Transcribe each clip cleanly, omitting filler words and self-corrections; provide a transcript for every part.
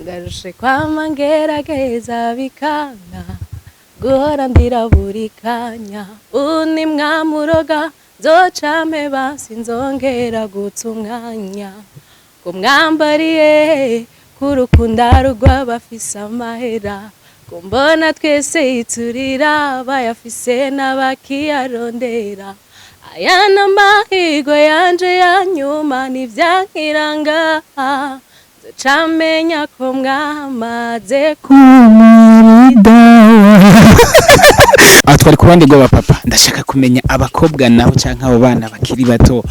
Ngarushe kwama ngerageza bikanka, guhora ndira buri kanya. Uni mwamuroga nzoca mpeba, sinzongera guta umwanya. Ngo mwambariye k'urukunda rw'abafise amahera, ko mbona twese turira, bayafise n'abakiyarondera. Aya n'amahirwe yanje ya nyuma, ntivyankiranga nzoca menya ko mwamaze. Aha twari ku ruhande rw'abapapa. Ndashaka kumenya abakobwa nabo canke abo bana bakiri bato,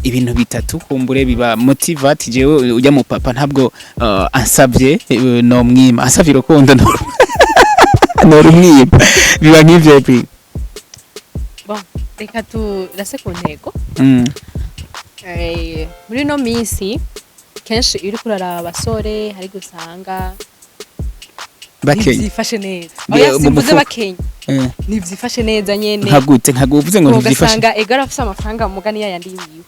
ibintu bitatu kumbure biba motivate. Jewe ujya mu papa ntabwo ansavye no mwima, ansavye urukundo no rumwima, biba nk'ivyo bi. Bon, reka turase ku ntego. Muri ino minsi kenshi iyo uriko uraraba abasore, hari gusanga bakenya ntivyifashe neza. Oya, Oya, mu simvuze mufuko. bakenya, ntivyifashe neza nyene. Nka gute? Nka uvuze ngo ntivyifashe? Ugasanga ego arafise amafaranga, mugani yayandi yiwiwe,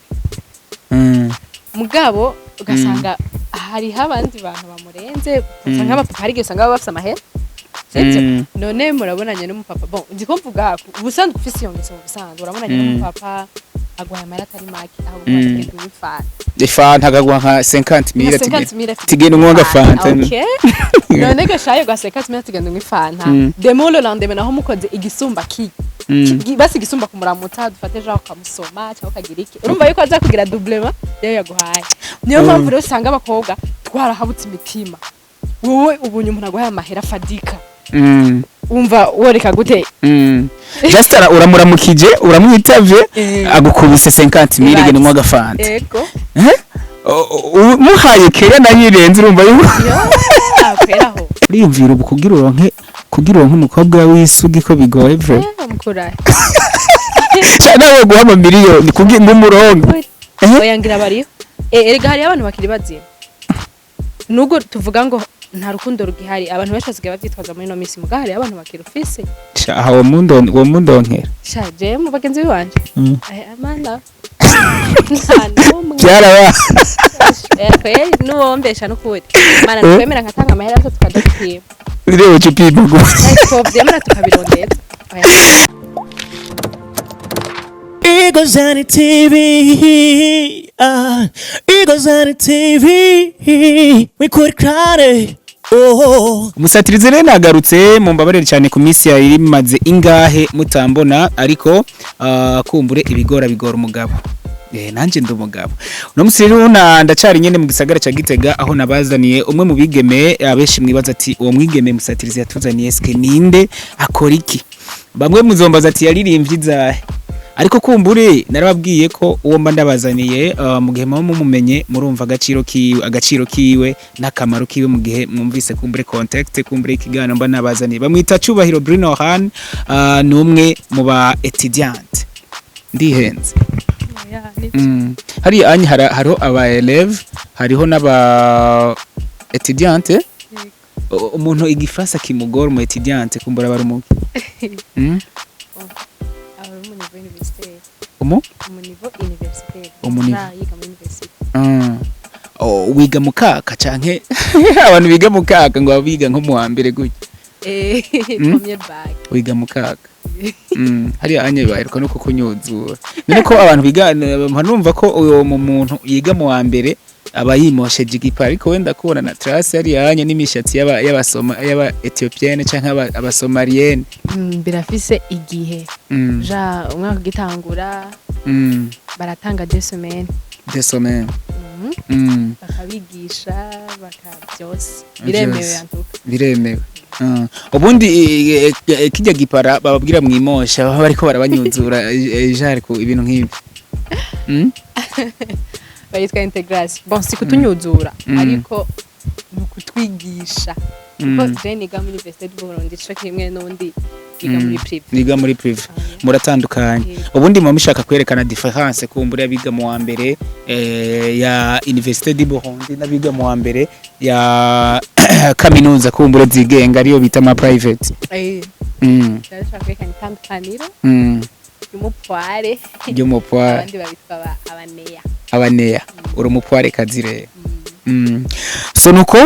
mugabo ugasanga hariho abandi bantu bamurenze. Usanga nk'abapapa, hari igihe usanga baba bafise amahera, sivyo? None murabonanye n'umupapa, bon, ndiko mvuga ubusanzwe ufise iyo ngeso, mu busanzwe urabonanye n'umupapa aguhaye amahera atari make, aho ugenda unywa ifanta. Ifanta akaguha nka 50 mille. Nka 50 mille. Tigenda unywa agafanta. Okay, none gashaye gwa 50 mille, tugenda unywa ifanta. Demain, le lendemain naho mukoze igisumba ki basi igisumba kumuramutsa, dufate genre ukamusoma cyangwa ukagira iki, urumva yuko aza kugira doublement yayo yaguhaye. Niyo mpamvu rero usanga abakobwa twarahabutse imitima. Wowe ubonye umuntu aguhaye amahera afadika, wumva woreka gute? Just uramuramukije, uramwitavye, agukubise 50 mille, genda unywa agafanta. Ego. Eh? Muhaye keya nayo irenze, urumva yuko Yo, kweraho. Uriyumvira ubu kugira uronke umukobwa w'isugi ko bigoye vrai. Mukurahe? Sha, nawe guha amamiliyoni kugira ngo umuronke. Eh? Oya, ngira bariho. Erega hariho abantu bakiri bazima, nubwo tuvuga ngo nta rukundo rugihari, abantu benshi basigaye bavyitwaza muri ino minsi, muga hariho abantu bakirufise. Sha, aha uwo mundonkera. Sha, je mu bagenzi banje, amana nta n'umwe. Byaraba. Kweri n'uwombesha n'ukuri mana twemera nkatanga amahera yose tukaja gupima. Rero upima gusa. Twovyemera tukabirondera. Oya. Eagles on the TV, Eagles on the TV, we could cry. Oh. Umusatirizi rero nagarutse, mumbabarire cyane ku minsi yari imaze ingahe mutambona, ariko kumbure ibigora bigora umugabo. Nanje ndi umugabo. Uno musi rero ndacari nyene mu gisagara ca Gitega, aho nabazaniye umwe mu bigeme abenshi mwibaza ati: "Uwo mwigeme musatirizi yatuzaniye eske ninde, akora iki?" Bamwe muzombaza ati: "Yaririmbye izahe?" Ariko kumbure narababwiye ko uwo mba ndabazaniye, mu gihe muba mumumenye, murumva agaciro kiwe n'akamaro kiwe mu gihe mwumvise kumbure context, kumbure ikiganiro mba nabazaniye. Bamwita Cubahiro Bruno Han, ni umwe mu ba étudiante, ndihenze? Oya, nivyo. Hariya anye hariho aba élève, hariho n'aba étudiante. Yego. Umuntu igifaransa kimugora, umu étudiante kumbura bari umuki? Aba ari mu niveau universitaire. Umu Mu niveau universitaire. Umu niveau. Yiga muri université. Oh, wiga mu kaka canke abantu biga mu kaka ngo baba biga nko mu wa mbere gutya? Première bac. Wiga mu kaka. Hariya anye baheruka no kukunyuzura. None ko abantu biga, numva ko uwo mu muntu yiga mu wa mbere aba yimosheje igipa, ariko wenda kubona na trace hariya anye n'imishatsi y'aba y'abasoma y'aba éthiopienne canke abasomalienne. Birafise igihe. Ja umwaka ugitangura, baratanga 2 semaines. 2 semaines. Bakabigisha baka byose biremewe. Vyose. Antuka. Biremewe. Ubundi kijya gipara bababwira mwimosha, baba bariko barabanyuzura, jare ku ibintu nk'ibyo. Bayitwa intégration. Bon, si kutunyuzura, ariko ni ukutwigisha, kuko je niga muri Université du Burundi ico kimwe n'undi yiga muri privé. Niga muri privé, muratandukanye. Yego. Ubundi muba mushaka kwerekana différence kumbura abiga mu wa mbere ya Université du Burundi n'abiga mu wa mbere ya kaminuza kumbure zigenga, ariyo bita ama private. Ndashaka kwerekana itandukaniro ry'umupware. Ry'umupware. Abandi babitwa abaneya. Abaneya. Uri umupware kazi rero. So nuko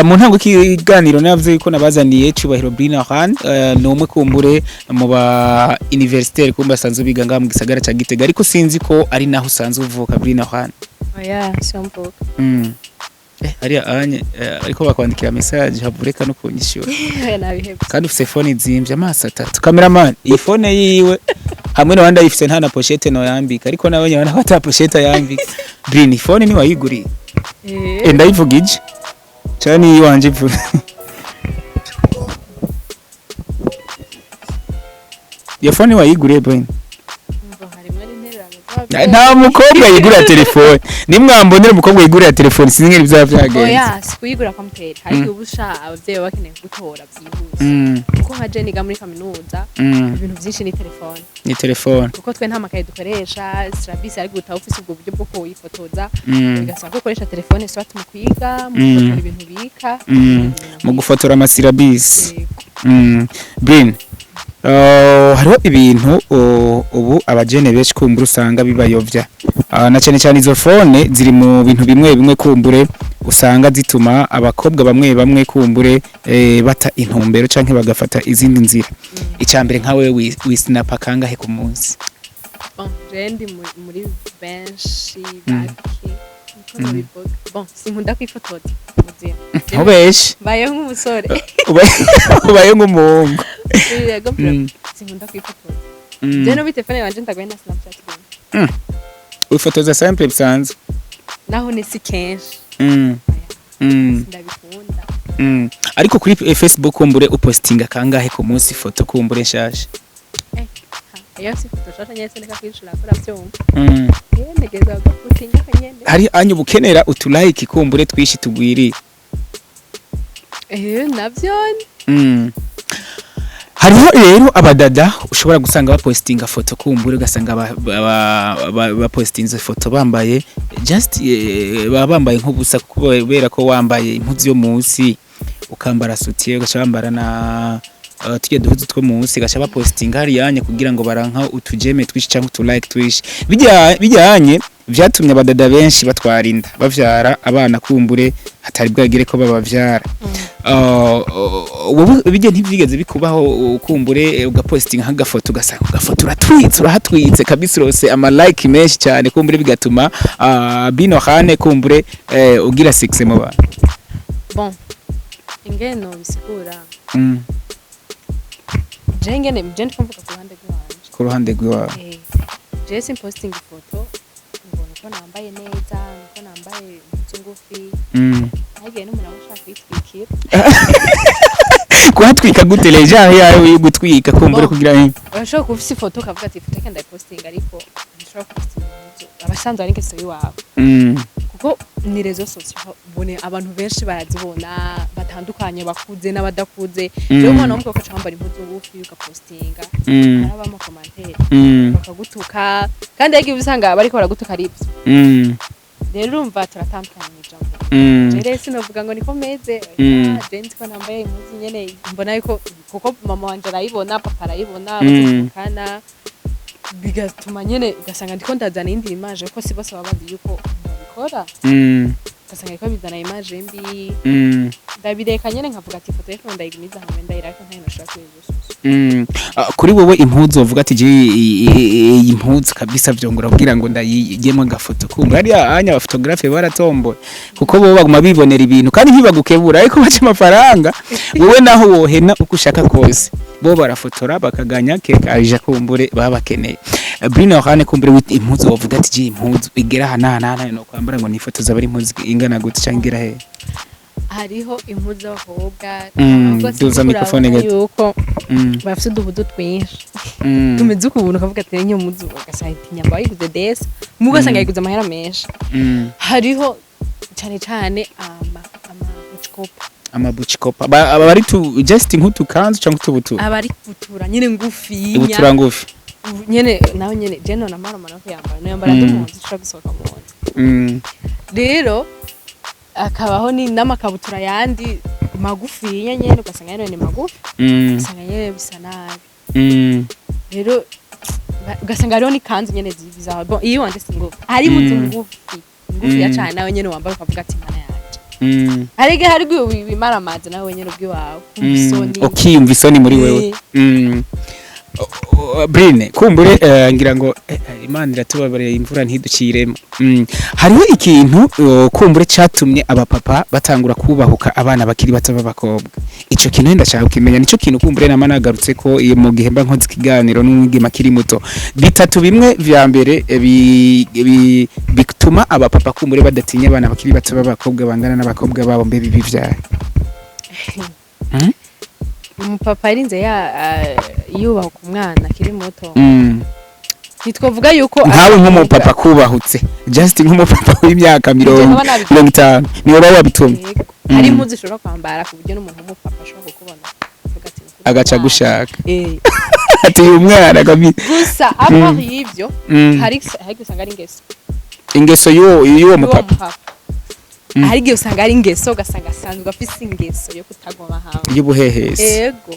mu ntango y'ikiganiro navuze yuko nabazaniye Cubahiro Brina Khan, ni umwe kumbure mu ba universitaire kumbe asanzwe biga ngaha mu gisagara ca Gitega, ariko sinzi ko ari naho usanzwe uvuka, Brina Khan. Oya, siyo mvuka. Hariya anye ariko bakwandikira message havureka no kunyishura. Oya, nabihebye. Kandi ufise phone izimvye amaso atatu. Cameraman, iyi phone yiwe hamwe n'abandi ayifise nta na pochette no yambika, ariko nawe nyabona ko ata pochette ayambika. Brina, phone ni wayiguriye? Eh. Ndayivugije cyane iwanje ivuga. Iyo phone wayiguriye, Brina? Umva, harimwo n'intererano z'abavyeyi. Nta mukobwa yigurira telefone. Nimwambonera umukobwa yigurira telefone, sinzi ingene bizaba vyagenze. Oya, si kuyigura kwamutera, ariko ubu sha abavyeyi baba bakeneye kugutora byihuse, kuko nka je niga muri kaminuza, ibintu byinshi ni telefone. Ni telefone. Kuko twe nta makaye dukoresha, syllabus, ariko utaba ufise ubwo buryo bwo kuyifotoza, bigasaba ko ukoresha telefone, soit mu kwiga, mu gufotora ibintu ubika. Mu gufotora ama syllabus. Yego. Brin, hariho ibintu ubu abajene benshi kumbura usanga bibayovya, na cyane cyane izo phone ziri mu bintu bimwe bimwe kumbure usanga zituma abakobwa bamwe bamwe kumbure bata intumbero canke bagafata izindi nzira. Icya mbere, nka wewe wisnapa kangahe ku munsi? Bon, je ndi muri benshi bake, niko nobivuga. Bon, sinkunda kwifotoza mu buzima. Ntubeshi. Mbayeho nk'umusore. Ubaye nk'umuhungu. Yego, sinkunda kwifotoza. Je no telefone yanje ndagoye na Snapchat gusa. Wifotoza simple bisanzwe? Naho ni si kenshi. Ndabikunda. Ariko kuri Facebook kumbure upostinga kangahe ku munsi foto kumbure nshasha? Eh, ha, iyo si foto shasha nyene, sindeka kwishura kora byumva. Eh, ntegeza guputinga kanyene. Hari anyu bukenera utulike kumbure twishi tugwiriye? Eh, navyo. Hariho rero abadada ushobora gusanga bapostinga foto kumbure, ugasanga bapostinze foto bambaye just baba bambaye nk'ubusa, kubera ko wambaye impuzu yo munsi, ukambara soutien, ugaca wambara na tujya duhuzu two munsi, gaca bapostinga hariyanye kugira ngo baranka utujeme twishi cyangwa utulike twishi. Bijyanye vyatumye abadada benshi batwara inda, bavyara abana kumbure hatari bwagire ko babavyara. Wowe bijya ntibyigeze bikubaho, kumbure ugapostinga nk'agafoto, ugasanga ugafoto uratwitse, urahatwitse kabisa, urose ama like menshi cyane, kumbure bigatuma bino hane kumbure ugira success mu bantu? Bon, ingene bisigura, je ngene je ndiko mvuga ku ruhande rw'iwanje. Ku ruhande rw'iwawe. Eh, je simposting ifoto mbona uko nambaye neza, uko nambaye impuzu ngufi. Hagiye n'umuntu aba ashaka kwitwikira. Kuhatwika gute? Leja yawe yo gutwika kumbure Bon. kugira ngo Urashobora kuba ufise ifoto ukavuga ati ifoto reka ndayipostinga, ariko ntushobora kupostinga impuzu abasanzwe ari ingeso y'iwawe, kuko ni réseaux sociaux, ubone abantu benshi barazibona batandukanye, bakuze n'abadakuze. Rero umwana w'umukobwa ugaca wambara impuzu ngufi ugapostinga, haraba ama commentaires, bakagutuka, kandi yagiye usanga bariko baragutuka ari ibyo. Rero urumva turatandukanye mu ijambo. Rero sinovuga ngo niko meze. Je nzi ko nambaye impuzu nyene mbona yuko, kuko mama wanje arayibona, papa arayibona, batuvukana, bigatuma nyene ugasanga ndiko ndazana iyindi image, kuko si bose baba bazi yuko babikora. Ugasanga ariko bizana image mbi. Ndabireka nyene, nkavuga ati ifoto reka ndayigumiza hamwe ndayirako, ntayo nashobora kuri. Ah, kuri wowe impuzu uvuga ati je iyi mpuzu kabisa vyongora kugira ngo ndayigemo agafoto, kumva hariya anya abaphotographe baratomboye, kuko bo baguma bibonera ibintu kandi ntibagukebura, ariko baca amafaranga. Wowe naho wohena uko ushaka kose, bo barafotora bakaganya kekaja kumbure baba bakeneye. Bruno Hane, kumbure impuzu wovuga ati je impuzu igera aha n'aha n'aha no kwambara ngo nifotoza, bari impuzu ingana gute canke igera he? Hariho impuzu z'abakobwa, abakobwa Duza sinzi microphone kurabona gato. yuko bafise uduhudu twinshi tumeze ukuntu, ukavuga ati niyo mpuzu, ugasanga iti nyamba wayiguze desa, mugo ugasanga yayiguze amahera menshi. Hariho cyane cyane ama bucikopa. Amabuchikopa aba bari tu just nk'utukanzu canke utubutura? Aba ari butura nyene ngufinya. Ibutura ngufi. Nyene nawe nyene je none amara no kuyambara, no yambara ndi mu nzu, ushobora gusohoka mu nzu. Rero akabaho ni n'amakabutura yandi magufinya nyene, ugasanga nyene ni magufi, ugasanga nyene bisa nabi. Rero ugasanga hariho n'ikanzu nyene ziza. Bon, iyo wanje si ngufi, hari impuzu ngufi Ngufiya cane, nawe nyene wambaye ukavuga ati: "Mana yanje." Hari igihe, hari igihe wimaramaza nawe nyene ubwiwawe, kumva isoni. Ukiyumva isoni muri wewe. Brine, kumbure ngira ngo Imana iratubabarira, imvura ntiduciremo. Hariho ikintu kumbure catumye abapapa batangura kubahuka abana bakiri bato b'abakobwa. Ico kintu ndashaka kukimenya. Nico kintu kumbure nama nagarutse ko iyo mu gihe mba nkoze ikiganiro n'umwigeme akiri muto. Bitatu bimwe vya mbere bituma abapapa kumbure badatinya abana bakiri bato b'abakobwa bangana n'abakobwa babo, mbe bibi vyaye? Umupapa yarinze ya yubaha ku mwana akiri muto, ntitwavuga yuko Nkawe nk'umupapa kubahutse, just nk'umupapa w'imyaka nkaba nabitumye. 50, niwe uba wabitumye? Yego. Hari impuzu ushobora kwambara ku buryo n'umuntu w'umupapa ashobora kukubona avuga ati: "Nukuri Agaca umwana." gushaka. Ati: "Uyu mwana Gusa à part y'ivyo, hari igihe usanga ari ingeso. Ingeso y'uwo y'uwo mupapa. Mupapa. Hari igihe usanga ari ingeso, ugasanga asanzwe afise ingeso yo kutaguma hamwe. Y'ubuhehesi. Ego.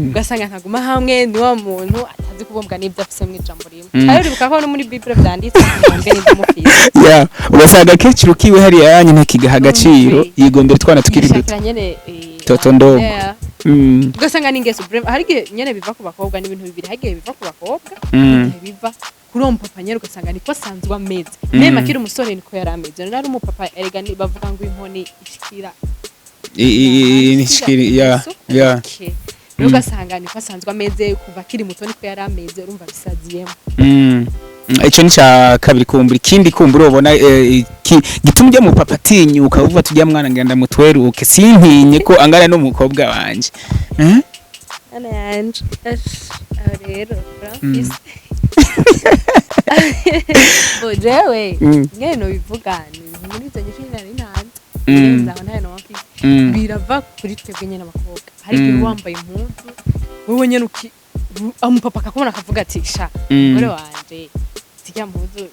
Ugasanga ntaguma hamwe, ni wa muntu atazi kubumbwa n'ibyo afise mu ijambo rimwe. Kandi uribuka ko no muri Bible vyanditse kubumbwe n'ibyo mufise. Ya, ugasanga akecuru kiwe hariya yanyu ntakigaha agaciro. Yigombera utwana tukiri duto. Yishakira nyene Toto ndogo. Ugasanga ni ingeso vraiment. Hari igihe nyene biva ku bakobwa, n'ibintu bibiri: hari igihe biva ku bakobwa, igihe biva kuri uwo mupapa nyene, ugasanga niko asanzwe ameze. Même akiri umusore niko yari ameze. None ari umupapa, erega bavuga ngo inkoni ishikira Nishikiri ya. Okay. Rero ugasanga niko asanzwe ameze, kuva akiri muto niko yari ameze, urumva bisaziyemo. Ico ni ca kabiri. Kumbura ikindi, kumbura ubona gituma ujya mu papa atinyuka uvuga tujya mwana ngenda mutweruke, sintinye ko angana n'umukobwa wanje, eh? Ana yanje. Ash, aho rero uramfise. Bo jewe ngene nobivuga, ni ibintu muri izo nyishu nyine nari ntanze. Nzaho ntayo noba mfise. Birava kuri twebwe nyene abakobwa. Hari igihe wambaye impuzu wewe nyene uki umupapa akakubona akavuga ati: "Sha, umugore wanje zirya mpuzu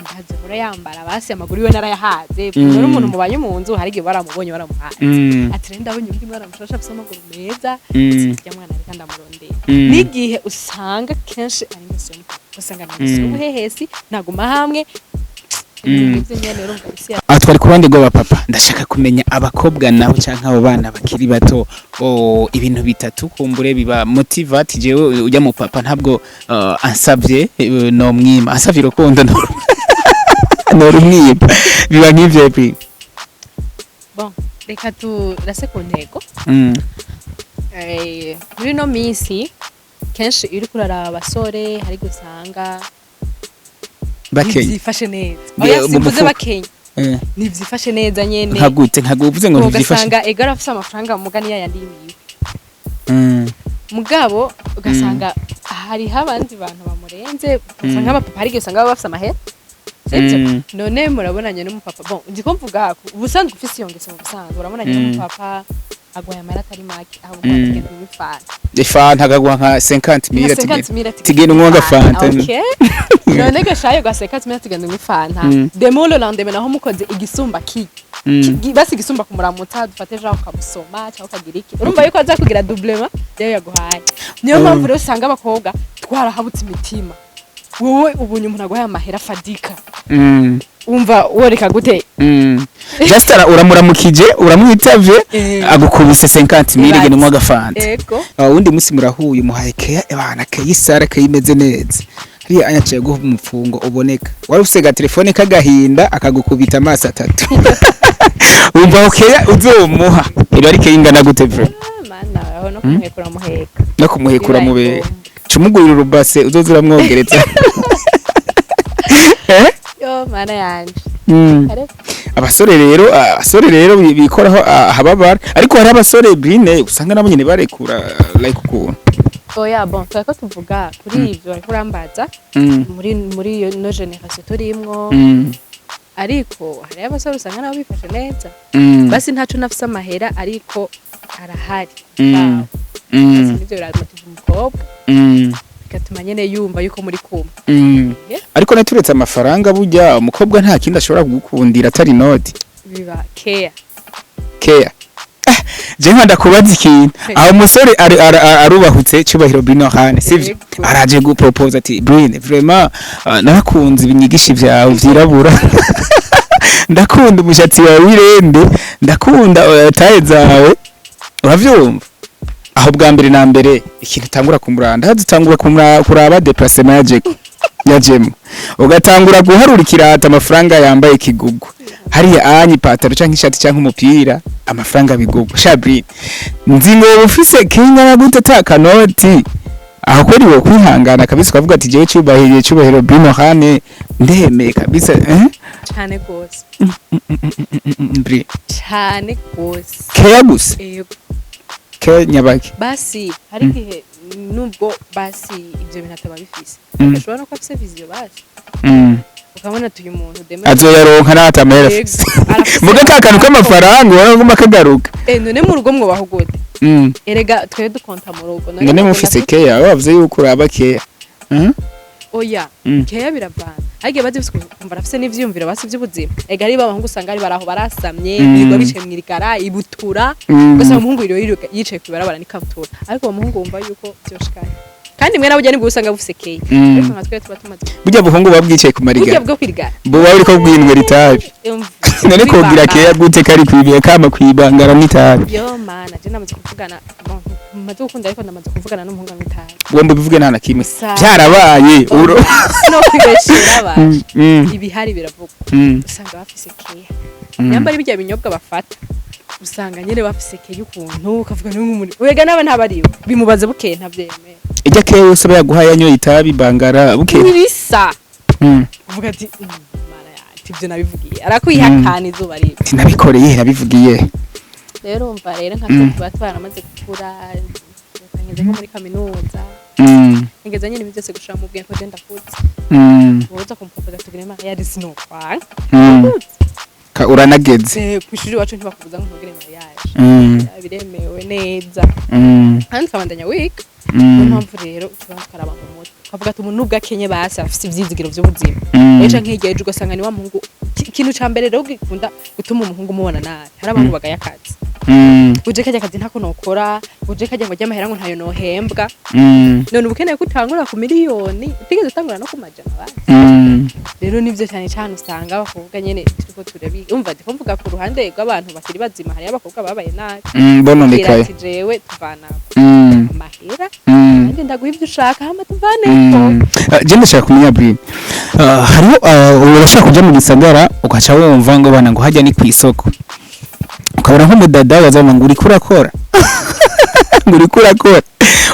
ntazihora yambara, basi amaguru iwe narayahaze." None umuntu mubanye mu nzu, hari igihe baramubonye baramuhaze. Ati: "Rero ndabonye undi mwana mushasha afise amaguru meza." "Ati: mwana, reka ndamurondera." N'igihe usanga kenshi ari ingeso y'umupapa, ugasanga ni ingeso y'ubuhehesi, ntaguma hamwe, ibintu nk'ivyo nyene. Urumva isi ya Aha twari ku ruhande rw'abapapa. Ndashaka kumenya abakobwa nabo canke abo bana bakiri bato, ibintu bitatu kumbure biba motivate. Jewe ujya mu papa ntabwo ansavye no mwima, ansavye urukundo no rumwima, biba nk'ivyo bi Bon, reka turase ku ntego. Muri ino minsi kenshi iyo uriko uraraba abasore, hari gusanga Bakenya. ntivyifashe neza. Oya, Mu simvuze mufuko. bakenya, ntivyifashe neza nyene. Nka gute? Nka uvuze ngo ntivyifashe? Ugasanga ego arafise amafaranga, mugani yayandi yiwiwe, mugabo ugasanga hariho abandi bantu bamurenze. Ugasanga nk'abapapa, hari igihe usanga baba bafise amahera, sivyo? None murabonanye n'umupapa, bon, ndiko mvuga ubusanzwe ufise iyo ngeso, mu busanzwe urabonanye n'umupapa agwaye amahera atari make, ahubwo atigenda unywa ifanta. Ifanta akaguha nka 50 mille. Nka 50 mille. Tigenda unywa agafanta. Okay. None gashaye gwa 50 mille tugenda unywa ifanta, demain, le lendemain naho mukoze igisumba ki basi igisumba kumuramutsa, dufate genre ukamusoma cyangwa ukagira iki, urumva yuko aza kugira doublement rero yaguhaye. Niyo mpamvu rero usanga abakobwa twarahabutse imitima. Wowe ubonye umuntu aguhaye amahera afadika, wumva woreka gute? Just uramuramukije, uramwitavye, agukubise 50 mille, genda unywa agafanta. Ego. Wundi munsi murahuye, umuhaye keya, ebana keya isara, keya imeze neza hariya, anyaciye guha umupfungo uboneka, wari ufise ga telefone k'agahinda, akagukubita amaso atatu. Wumva aho keya uzomuha iba ari keya ingana gute vre? Ah, mana, aho no kumuhekura muheka. No kumuhekura. Bibaye Mubere ngombwa. Cumugurira urubase uzoza uramwogereza, eh? Yo mana yanje. Kare. Abasore rero bikoraho ahababara, ariko hari abasore, Brine, usanga nabo nyene barekura like ukuntu. Oya, bon, turako tuvuga kuri ivyo bariko urambaza muri iyo no génération turimwo. Ariko hariyo abasore usanga nabo bifashe neza. Basi ntaco nafise amahera, ariko arahari. Bawe. Basi nivyo biramotiva umukobwa, bigatuma nyene yumva yuko muri kumwe. Yeah. Ariko naturetse amafaranga, burya umukobwa nta kindi ashobora kugukundira atari inoti. Biba care. Care. Je nkanda kubaza ikintu aho: umusore arubahutse Cyubahiro Brino Hane, sivyo? Yego. Araje gupropose ati: "Brine, vraiment narakunze ibinyigishi vyawe vyirabura." Ndakunda umushatsi wawe w'irende, ndakunda taille zawe, uravyumva? Aho bwa mbere na mbere ikintu utangura kumuranda, haza utangura kuraba déplacement yajeko yajemo, ugatangura guharura ikirata, amafaranga yambaye kigugwa hariya anyi ipataro canke ishati canke umupira, amafaranga bigugwa. Shabrine, nzi ngo ufise kingana gute ta kanoti aho kweri wo kwihangana kabisa, ukavuga ati jewe cubahiriye cubahiro bino hane ndemeye kabisa, eh? Cyane gose. Bri. Cyane gose. Keya gusa? Yego. Ke nyabaki? Basi hari igihe nubwo basi ibyo bintu ataba bifise, ashobora no kuba afise vision basi, ukabona ati uyu muntu demain Azoyaronka n'atamahera Yego, afise. arafise. Muga ka kantu k'amafaranga ubona nguma kagaruka. Eh, none mu rugo mwubaho gute? Erega twe dukonta mu rugo. None mukunda mufise keya, wavuze yuko uraba keya. Oya. Keya biravana, ariko bazi kumva arafise n'ivyiyumviro basi by'ubuzima. Ega ari b'abahungu usanga ari baraho barasamye, birirwa bicaye mw'irigara ibutura, ugasanga umuhungu yiriwe yicaye kw'ibarabara n'ikabutura, ariko uwo muhungu wumva yuko vyoshikanye kandi mwe nabwo nibwo usanga bufise keya, ariko nka twe tuba tumaze Burya buhungu buba bwicaye ku burya marigara bwo kwirigara. Buba buriko bwinywera itabi. None kogira keya gute kari kwibiye kama kwibangara n'itabi? Yo mana, je namaze kuvugana, bon, maze gukunda, ariko ndamaze kuvugana n'umuhungu anywa itabi. Womba ubivuge nta na kimwe. Byarabaye. Byarabaye uro. No kwibeshera abantu, ibihari biravugwa. Usanga bafise keya, nyamba ari birya binyobwa bafata, usanga nyene bafise keya ukuntu ukavuga n'umuntu wega naba ntabariwe bimubaze bukeye ntavyemera. Ijya keya yose aba yaguhaye yanyoye itabi bangara bukeye. Ntibisa. Uvuga ati "Mana yanjye, ibyo nabivugiye arakwihakana izuba riva." Ati nabikoreye, nabivugiye. Rero umva rero nka twe tuba twaramaze gukura, ngeze nko muri kaminuza, ngeze nyine ibintu byose gushira mu bwenge ko je ndakuze, uza kumpropoza tugire mariage sinokwanga. Uranageze. Kw'ishuri iwacu ntibakubuza ngo ntugire mariage, biremewe neza, kandi ukabandanya wiga. Niyo mpamvu rero tubanza tukaraba mu mutwe, ukavuga ati umuntu nubwo akenye basi afise ivyizigiro vy'ubuzima. Ejo nk'irya ejo ugasanga ni wa muhungu. Ikintu ca mbere rero gikunda gutuma umuhungu umubona nabi, hari abantu bagaya akazi, uje kajya akazi ntako nokora, uje kajya ngo ry'amahera ngo ntayo nohembwa. None uba ukeneye ko utangura ku miliyoni, utigeze utangura no ku majana basi. Rero nivyo cyane cyane usanga abakobwa nyene turiko turabi umva ndiko mvuga ku ruhande rw'abantu bakiri bazima, hariyo abakobwa babaye nabi. Bononekaye. Ati jewe tuvana amahera, nanjye ndaguha ibyo ushaka hama tuvaneko. Je ndashaka kumenya Brine. Hariho urashaka kuja mu gisagara ugaca wumva ngo bana ngo hajya ni kw'isoko, ukabona nk'umudada wazavuga ngo uriko urakora, ngo uriko urakora,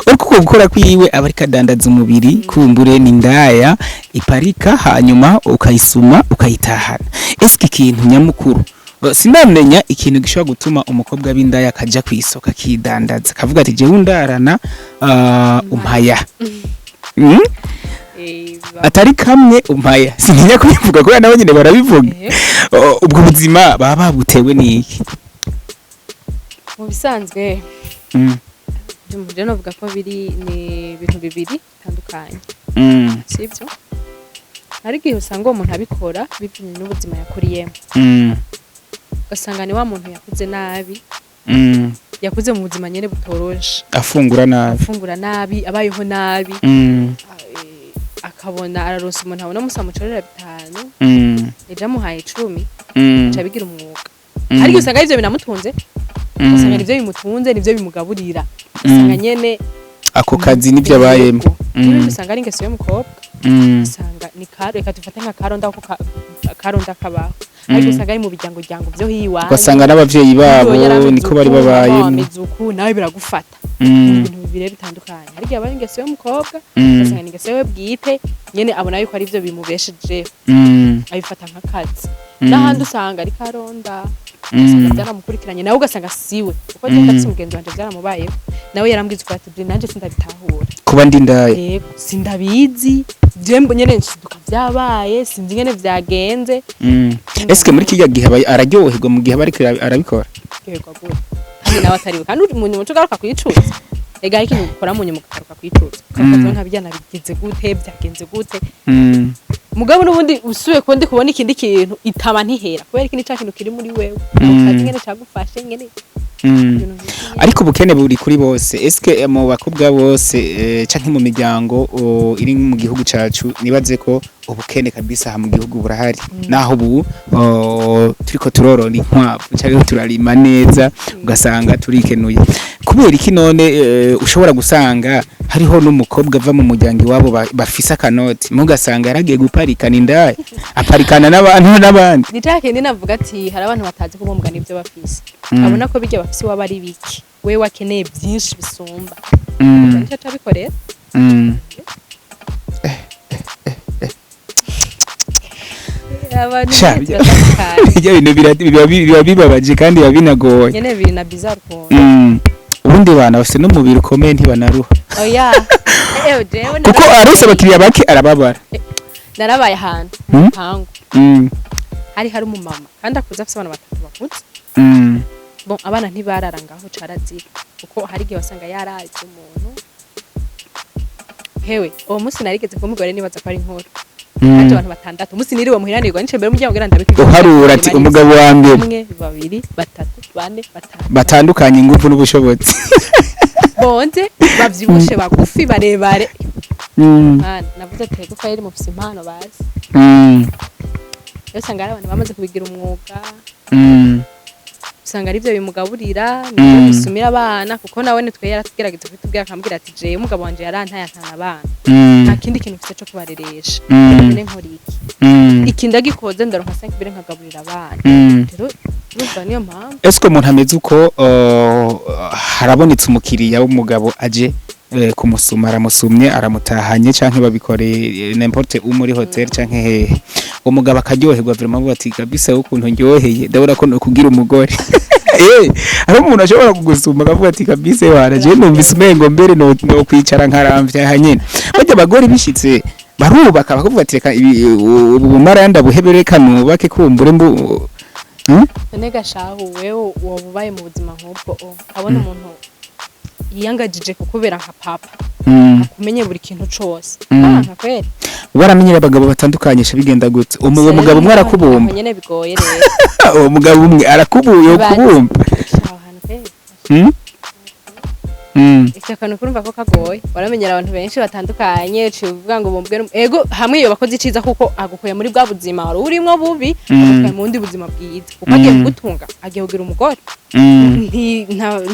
ariko uko gukora kwiwe aba ariko adandaza umubiri, kumbure ni indaya iparika, hanyuma ukayisuma ukayitahana. Eske ikintu nyamukuru, sinamenya ikintu gishobora gutuma umukobwa w'indaya akaja kw'isoko akidandaza, akavuga ati jewe undarana umpaya? Atari kamwe umpaya, sintinya kubivuga kubera nabo nyine barabivuga. Ubwo buzima baba babutewe n'iki? Mu bisanzwe je novuga ko biri ni ibintu bibiri bitandukanye, sibyo? Hari igihe usanga uwo muntu abikora bivanye n'ubuzima yakuriyemo, ugasanga ni wa muntu yakuze nabi, yakuze mu buzima nyene butoroshe, afungura nabi, afungura nabi, abayeho nabi, akabona araronsa umuntu abona musa mucorera 5, ejo amuhaye 10, aca abigira umwuga. Hari igihe usanga arivyo binamutunze, ugasanga nivyo bimutunze, nivyo bimugaburira, usanga nyene ako kazi nibyo abayemo. Yego. Ibindi usanga ari ingeso y'umukobwa, usanga ni karo, reka dufate nka karonda ko karonda kabaho, ariko usanga ari mu biryango ryango vyo hiwanyu, ugasanga n'abavyeyi babo niko bari babayemo. Ameze uku, nawe biragufata. Ibintu bibiri bitandukanye. Hari igihe aba ari ingeso y'umukobwa, ugasanga ni ingeso yiwe bwite nyene, abona yuko ari byo bimubeshejeho, abifata nk'akazi. N'ahandi usanga ari karonda, ugasanga byaramukurikiranye, nawe ugasanga siwe kuko mm. Ndafise umugenzi wanje byaramubayeho, nawe yarambwiza uko ati nanje sindabitahura kuba ndi indaya. Yego, sindabizi je, nyene nshiduka vyabaye, sinzi ingene vyagenze. Eske muri kirya gihe araryoherwa mu gihe aba ariko arabikora? Ryoherwa gute kandi nawe atariwe, kandi uri mu nyuma uca ugaruka kwicuza? Ega hari ikintu ukora mu nyuma ukagaruka kwicuza, ukavuga nka bijya nabigize gute, byagenze gute? Mugabo n'ubundi usubiye kuba ndi kubona ikindi kintu itama ntihera, kubera ikindi ca kintu kiri muri wewe, utazi ingene cagufashe ingene. Ibintu nk'ivyo. Ariko ubukene buri kuri bose. Eske mu bakobwa bose canke mu miryango iri mu gihugu cacu, nibaze ko ubukene kabisa aha mu gihugu burahari, naho ubu turiko turorora inkwavu canke turarima neza, ugasanga turikenuye. Kubera iki none ushobora gusanga hariho n'umukobwa ava mu muryango iwabo bafise akanoti, mugasanga yaragiye guparikana indaya, aparikana n'abantu n'abandi? Ni ca kindi navuga ati hari abantu batazi kubumbwa n'ibyo bafise. Abona ko bijya bafise iwabo ari biki, we wakeneye byinshi bisumba. Nico cabikorera. Abantu Sha, nyene turatandukanye. Ibyo bintu biba bibabaje kandi biba binagoye. Nyene biri na bizarre ukuntu. Ubundi bana bafise n'umubiri ukomeye, ntibanaruha. Oya, jewe Kuko arose abakiriya bake arababara. Narabaye ahantu mu mpangu, hari umumama kandi akuze, afise abana batatu bakuze. Bon, abana ntibarara ngaho, carazira, kuko hari igihe wasanga yaraje umuntu. Hewe, uwo munsi narigeze kumugore, nibaza ko ari inkuru. Haje abantu batandatu. Umunsi niriwe muhiranirwa nice mbere umuryango kugira ndabike. Uharura ati umugabo wa mbere. Umwe, babiri, batatu, bane, batanu. Batandukanye ingufu n'ubushobozi. Bonze, bavyibushe, bagufi, barebare. Mana, navuze ati gufa yari mufise impano bazi. Rero usanga ari abantu bamaze kubigira umwuga. Usanga arivyo bimugaburira, nivyo bisumira abana, kuko nawe nitwe yaratugerageza kubitubwira, akambwira ati jewe umugabo wanje yarantaye antana abana, nta kindi kintu mfise co kubareresha. None nkora iki? Iki ndagikoze ndaronka 5 bire nkagaburira abana. Rero urumva niyo mpamvu. Ese umuntu ameze uko, harabonetse umukiriya w'umugabo aje kumusuma, aramusumye, aramutahanye, canke babikoreye n'importe où, muri hotel canke hehe, umugabo akaryoherwa vraiment, avuga ati kabisa ukuntu ndyoheye, ndabona ko nokugira umugore. Hari umuntu ashobora kugusuma akavuga ati kabisa wana je numvise umengo mbere no kwicara nkaramvya aha nyene. Barya abagore bishitse barubaka bakavuga ati reka ubu bumaranda buhebe, reka nubake kumbure mbu? None gashahu, wewe woba ubaye mu buzima nk'ubwo, abona umuntu yiyangajije kukubera nka papa, akumenye buri kintu cose, nka kweri? Waramenyera abagabo batandukanye sha, bigenda gute? Uwo mugabo umwe arakubumba. Aho nyene bigoye rero. Uwo mugabo umwe arakubuye, ukubumba. Aho hantu kweri. Icyo kantu kurumva ko kagoye, waramenyera abantu benshi batandukanye, uciye uvuga ngo bumbwe ego hamwe iyo bakoze iciza, kuko agukuye muri bwa buzima wari urimwo bubi, agukuye mu bundi buzima bwiza, kuko agiye kugutunga, agiye kugira umugore.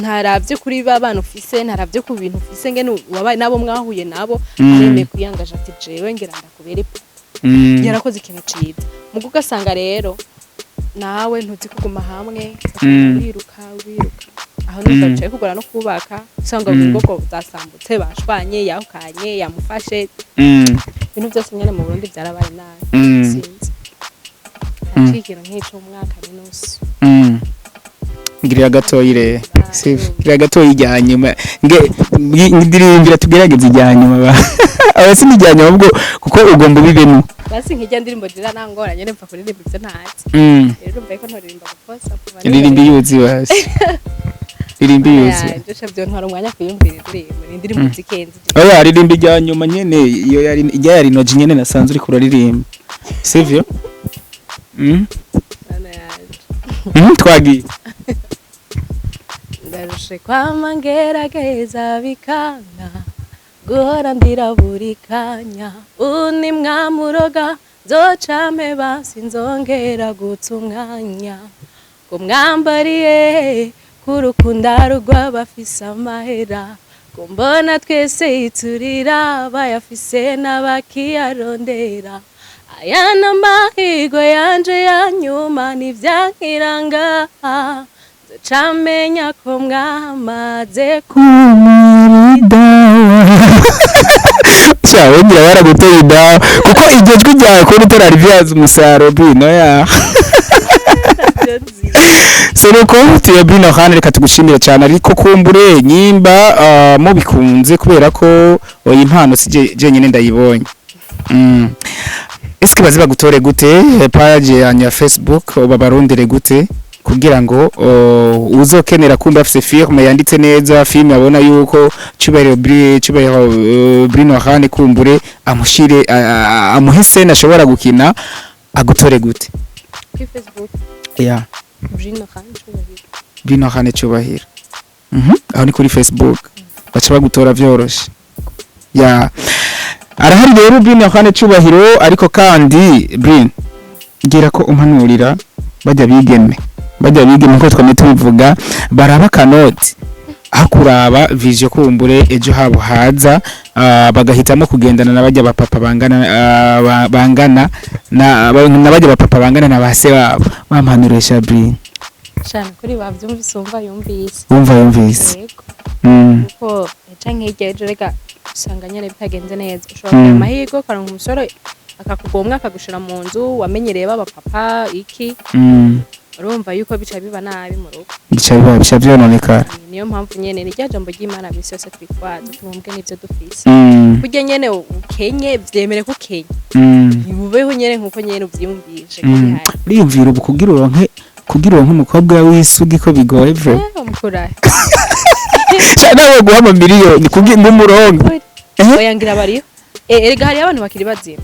Ntaravye kuri ba bana ufise, ntaravye ku bintu ufise ngene wabaye nabo mwahuye nabo. Aremeye kwiyangaje ati jewe ngira ndakubere papa. Yarakoze ikintu ciza. Mugo ugasanga rero nawe ntuzi kuguma hamwe, wiruka wiruka aho numva bicaye kugora no kubaka, usanga urugo zasambutse, bashwanye, yahukanye, yamufashe. Ibintu byose nyene mu Burundi byarabaye nabi. Sinzi, haciye ikintu nk'ico umwaka n'inusu. Ngirira gatoyi re, sivyo? Ngirira gatoyi ijya nyuma, nge ndirimbira, tugerageze ijya nyuma ba aba si ijya nyuma ubwo, kuko ugomba ubibemo. Basi nk'ijya ndirimbo jira nangora nyene, mpfa kuririmba ivyo ntazi. Rero urumva yuko ntoririmba gukosa. Ririmba iyo uzi, basi ririmba iyo uzi. Ndusha byontwara umwanya kwiyumvira indirimbo, ni indirimbo zikenze. Oya, ririmba ijya nyuma nyene, iyo yari ijya yari noji nyene nasanzwe uriko uraririmba, sivyo? Mana yanje. Twagiye. Ndarushe kwama ngerageza bikanka, guhora ndira buri kanya, uni mwamuroga nzoca mpeba, sinzongera guta umwanya ngo mwambariye k'urukunda rw'abafise amahera, ngo mbona twese turira, bayafise n'abakiyarondera. Aya n'amahirwe yanje ya nyuma, ntivyankiranga nzoca ko mwamaze. Sha, wongera baraguteye idawa, kuko iryo jwi ryawe kubona utararivyaza umusaruro bino ya Seruko tuye bino hano. Reka tugushimire cyane, ariko kumbure nyimba mubikunze, kubera ko oyi impano si je nyine ndayibonye. Eske bazi bagutore gute? Page yanyu ya Facebook babarondere gute, kugira ngo uzokenera kumva afise firme yanditse neza, firme abona yuko Cubahiro Cubahiro Bruno Hane, kumbure amushire amuhe scène ashobora gukina, agutore gute? Kuri Facebook. Yeah. Bruno Khan Cubahiro. Bino Hane Cyubahiro. Aho ni kuri Facebook, baca bagutora vyoroshe. Ya, arahari rero Bino Hane Cyubahiro. Ariko kandi Brin, ngira ko umpanurira bajya bigeme nko twamye tubivuga, baraba kanoti aho kuraba vision, kumbure ejo habo haza, bagahitamo kugendana na bajya bapapa bangana, bangana na bajya bapapa bangana na base babo. Bampanurisha, Brin. Shana kuri bavyumvise, umva yumvise. Wumva yumvise. Yego. Kuko canke hirya ejo reka usanga nyene bitagenze neza, ushobora kugira amahirwe ukaronka umusore akakugomwa, akagushira mu nzu wamenyereye baba papa iki, urumva yuko bica biba nabi mu rugo. Bica vyononekara. Niyo mpamvu nyene ni rya jambo ry'Imana misi yose twitwaza, tubumbwe n'ivyo dufise. Kurya nyene ukenye, vyemere ko ukenye, ubeho nyene nkuko nyene uvyiyumvishe ko bihari. Uriyumvira ubu kugira uronke umukobwa w'isugi ko bigoye vre. Umukurahe? Nawe guha amamiliyoni kugira ngo umuronke. Oya, ngira bariho. Erega hariho abantu bakiri bazima,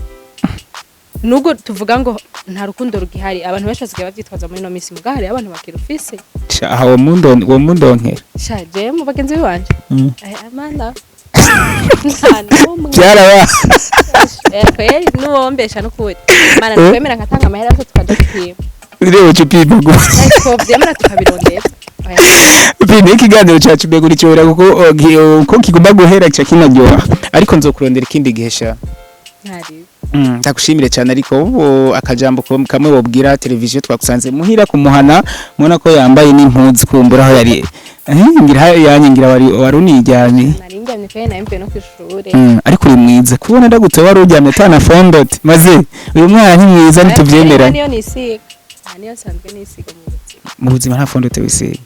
nubwo tuvuga ngo nta rukundo rugihari, abantu benshi basigaye bavyitwaza muri ino minsi, muga hariho abantu bakirufise. Sha, aha uwo mundonkera. Sha, jewe mu bagenzi banje, amanda nta n'umwe. Byaraba. Kweri n'uwombesha n'ukuri mana twemera nkatanga amahera yose tukaja gupima. Reba cyo upima. Ariko vyemera tukabirondera. Oya. Pima ikiganiro cyacu mbega uricyohera kuko uko kigomba guhera cya kinaryoha, ariko nzokurondera ikindi gihe sha. Ntari. Ndagushimire cyane, ariko ubu akajambo kamwe wobwira televiziyo twagusanze muhira kumuhana, mubona ko yambaye n'impuzu, kumbura aho yari, ngira yanyu, ngira wari uniryamye. Nari ndyamye kweri, nari mvuye no kw'ishure. Ariko uri mwiza, kubona ndagutse wari uryamye atana fond de teint, maze uyu mwana ni mwiza, ntituvyemera. Niyo nisiga. Nta niyo nsanzwe nisiga mu buzima. Mu buzima nta fond de teint wisiga?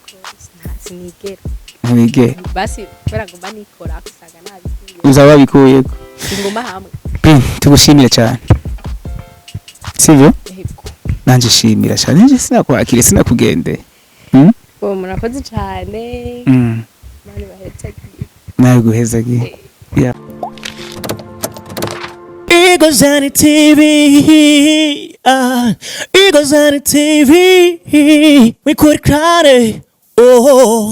Nta, sinigera. Ntiwigera. Basi kubera ngomba nikora usanga nabikuye. Uzaba wabikuyeko. Singuma hamwe. Bin, tugushimire cyane, sivyo? Yego. Nanje shimira cyane, nanje sinakwakire sinakugendeye. Ubu murakoze cyane. Mani bahetse. Nawe guhezagiye. Yeah. Eagles on the TV, Eagles on the TV, we could cry, oh.